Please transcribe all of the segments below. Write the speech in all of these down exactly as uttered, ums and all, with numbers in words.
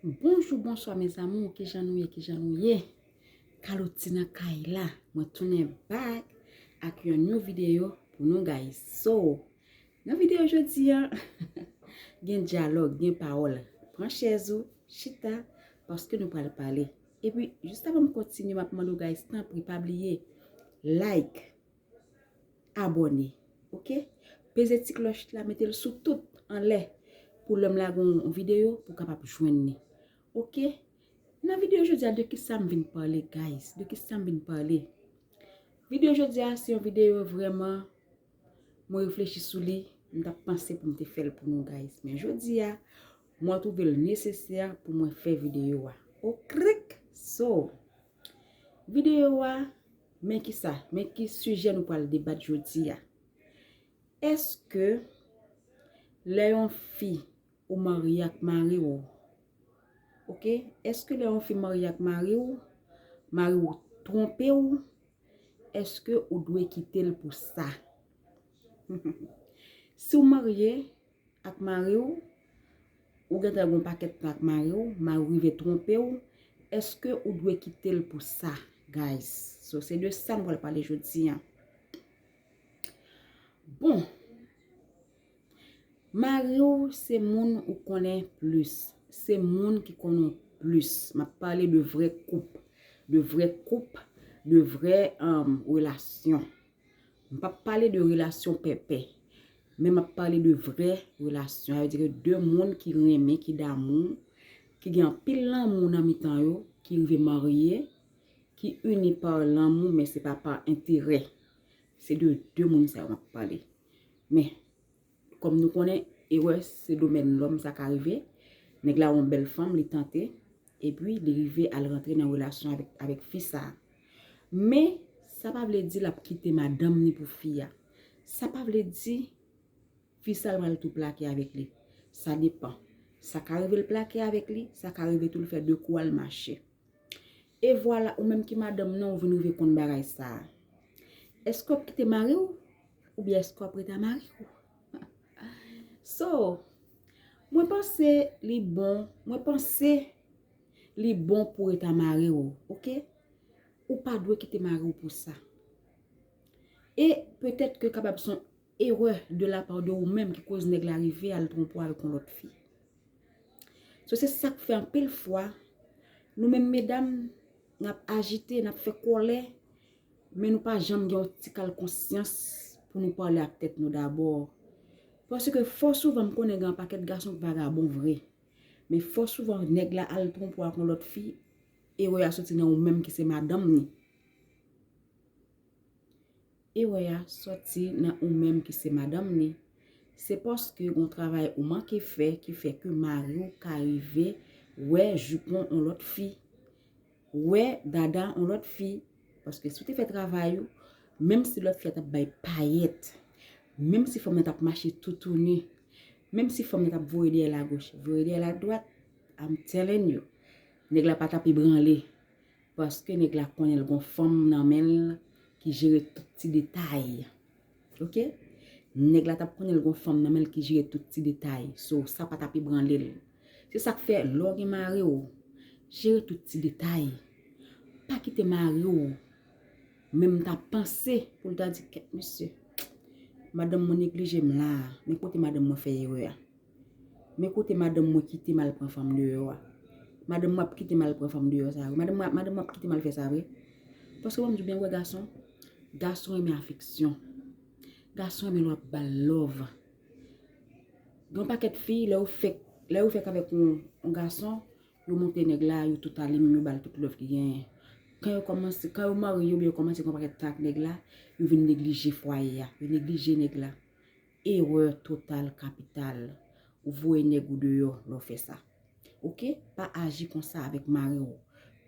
Bonjou, bonswa mes amours, kijan nou ye, kijan nou ye? Kalotina kay la, mwen tounen back ak yon new video pou nou guys. So, nan video jodi a, gen dyalòg, gen pawòl. Pran chèz ou, chita, paske nou pral pale. Epi, jis avan m kontinye, m ap mande w guys, tanpri, pa bliye, like, abòne, oke? Peze ti klòch la, mete l sou tout anlè pou lè m lage yon videyo pou w kapab jwenn li, oke? Nan videyo jodi a, de kisa m vin pale, guys? De kisa m vin pale? Videyo jodi a, se yon videyo vrèman, mwen reflechi sou li, m t ap panse pou m te fè l pou nou, guys. Men jodi a, mwen twouve l nesesè pou mwen fè videyo a. Okrik! So, videyo a, men kisa, men ki sijè nou pral debat jodi a. Èske lè yon fi ou marye ak mari w, oke? Èske lè yon fi marye ak mari w, mari w twonpe w, èske ou dwe kite l pou sa? Si w marye ak mari w, ou gentan gen yon pakèt tan ak mari w, mari w rive twonpe w, èske ou dwe kite l pou sa, guys? So, se de sa nou pral pale jodi a. Bon, mari w se moun ou konnen plis, se moun ki konnen w plis. M ap pale de vrè koup, de vrè koup, de vrè, um, relasyon. M p ap pale de relasyon pèpè, men m ap pale de vrè relasyon. Sa vle di ke de moun ki renmen, ki damou, ki gen anpil lanmou nan mitan yo, ki rive marye, ki ini pa lanmou, men se pa pa enterè. Se de de moun sa yo m ap pale. Men, kòm nou konnen, erè se domèn lòm, sa ka rive. Nèg la wè yon bèl fanm, li tante, epi li rive al rantre nan relasyon avèk, avèk fi sa a. Men, sa pa vle di l ap kite madanm ni pou fi a. Sa pa vle di fi sa a pral tou plake avèk li. Sa depann. Sa ka rive l plake avèk li, sa ka rive tou l fè de kou al mache. E vwala, ou menm ki madanm nan, ou vin rive konn bagay sa a. Èske w ap kite mari w? Oubyen èske w ap rete a mari w? So, mwen panse li bon, mwen panse li bon pou w rete a mari w, oke? Ou pa dwe kite mari w pou sa. E petèt ke kapab se yon erè de la pa de ou menm ki koz nèg la rive al twonpe w avèk yon lòt fi. So, se sa k fè anpil fwa, nou menm medam, n ap ajite, n ap fè kòlè, men nou pa janm gen yon ti kal konsyans pou nou pale ak tèt nou dabò. Paske fò souvan m konnen gen yon pakèt gason k vagabon vre. Men fò souvan nèg la al twonpe w ak yon lòt fi, erè a soti nan ou menm ki se madanm ni. Erè a soti nan ou menm ki se madanm ni. Se paske gon travay ou manke fè ki fè ke mari w ka rive wè jipon yon lòt fi, wè dada yon lòt fi. Paske si w te fè travay ou, menm si lòt fi a t ap bay payèt, menm si fanm nan t ap mache toutouni, menm si fanm nan t ap voye dèyè l agoch, voye dèyè l adwat, I'm telling you, nèg la pa t ap ebranle. Paske nèg la konnen l gon fanm nan men l ki jere tout ti detay. Oke? Nèg la t ap konnen l gon fanm nan men l ki jere tout ti detay. So, sa pa t ap ebranle l. Se sa k fè, lè w gen mari w, jere tout ti detay. Pa kite mari w menm ta panse pou l ta di, "Kèt mesye, madanm mwen neglije m la a, men kote madanm mwen fè erè a." Men kote madanm mwen kite m al pran fanm deyò a. Madanm mwen ap kite m al pran fanm deyò sa a wi. Madanm mwen, madanm mwen ap kite m al fè sa vre. Paske ban m di w byen, wè gason, gason renmen afeksyon. Gason renmen lè w ap ba l love. Gen yon pakèt fi, lè yo fèk, lè yo fèk avèk yon, yon gason, yo monte nèg la, yo tout ale menm, yo ba l tout love ki genyen. Kan yo kòmanse, kan yo marye, oubyen yo kòmanse gen yon pakèt tan ak nèg la, yo vin neglije fwaye a, yo neglije nèg la. Erè total kapital. Ou voye nèg ou deyò lè w fè sa. Oke? Pa aji konsa avèk mari w.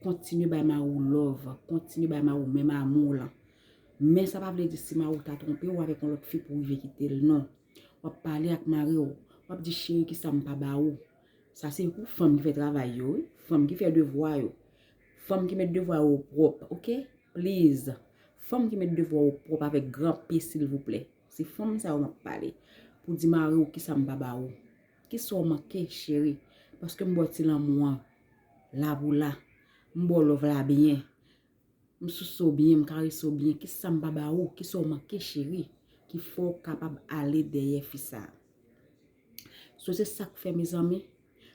Kontinye bay mari w love. Kontinye bay mari w menm amou w lan. Men sa pa vle di si mari w ta twonpe w avèk yon lòt fi pou w rive kite l, non. W ap pale ak mari w. W ap di, "Cheri, kisa m pa ba ou?" Sa se pou fanm ki fè travay yo, wi. Fanm ki fè devwa yo. Fanm ki met devwa yo pwòp, oke? Please. Fanm ki met devwa yo pwòp avèk gran P, silvouplè. Se fanm sa yo m ap pale. Pou di mari w, "Kisa m pa ba ou? Kisa w manke, cheri? Paske m ba w ti lanmou an la pou la. M ba w love la byen. M souse w byen, m karese w byen. Kisa m pa ba ou? Kisa w manke, cheri? Ki fè w kapab ale dèyè fi sa a. So, se sa k fè, mezanmi,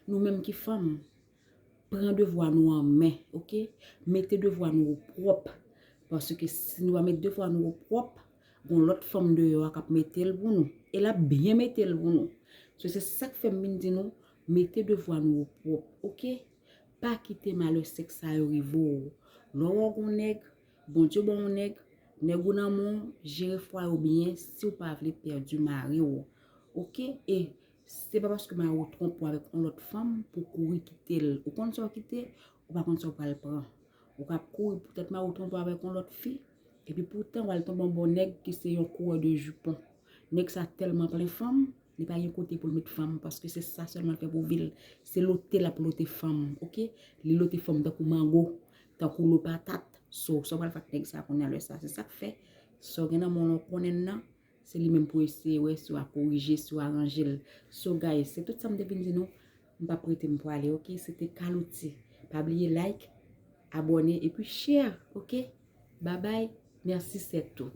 nou menm ki fanm, pran devwa nou an men, oke? Mete devwa nou opwòp. Paske si nou pa met devwa nou opwòp, gon lòt fanm deyò a k ap mete l pou nou. E l ap byen mete l pou nou. So, se sa k fè m vin di nou, mete devwa nou opwòp, oke? Pa kite malè sèks sa yo rive w. Lè w wè w gon nèg, Bondye ba w yon nèg, nèg ou nan men w, jere fwaye w byen, si w pa vle pèdi mari w. Oke? E se pa paske mari w twonpe w avèk yon lòt fanm pou w kouri kite l. Ou konn sa w kite, ou pa konn sa w pral pran. Ou ka ap kouri poutèt mari w twonpe w avèk yon lòt fi, epi poutan w al tonbe yon bon nèg ki se yon kourè de jipon. Nèg sa tèlman plen fanm, li pa gen kote pou l met fanm, paske se sa sèlman l fè pou vi l. Se lote l ap lote fanm, oke? Li lote fanm tankou mango, tankou lo patat. So, sa w pral fè ak nèg sa kounye a lè sa? Se sa k fè, sa w gen nan men w lan w konnen l nan, se li menm pou eseye wè si w a korije, si w aranje l. So, guys, se tout sa m te vin di nou. M p ap rete, m prale, oke? Se te Kalouti. Pa bliye like, abòne, epi share, oke? Babay, mèsi, sètou.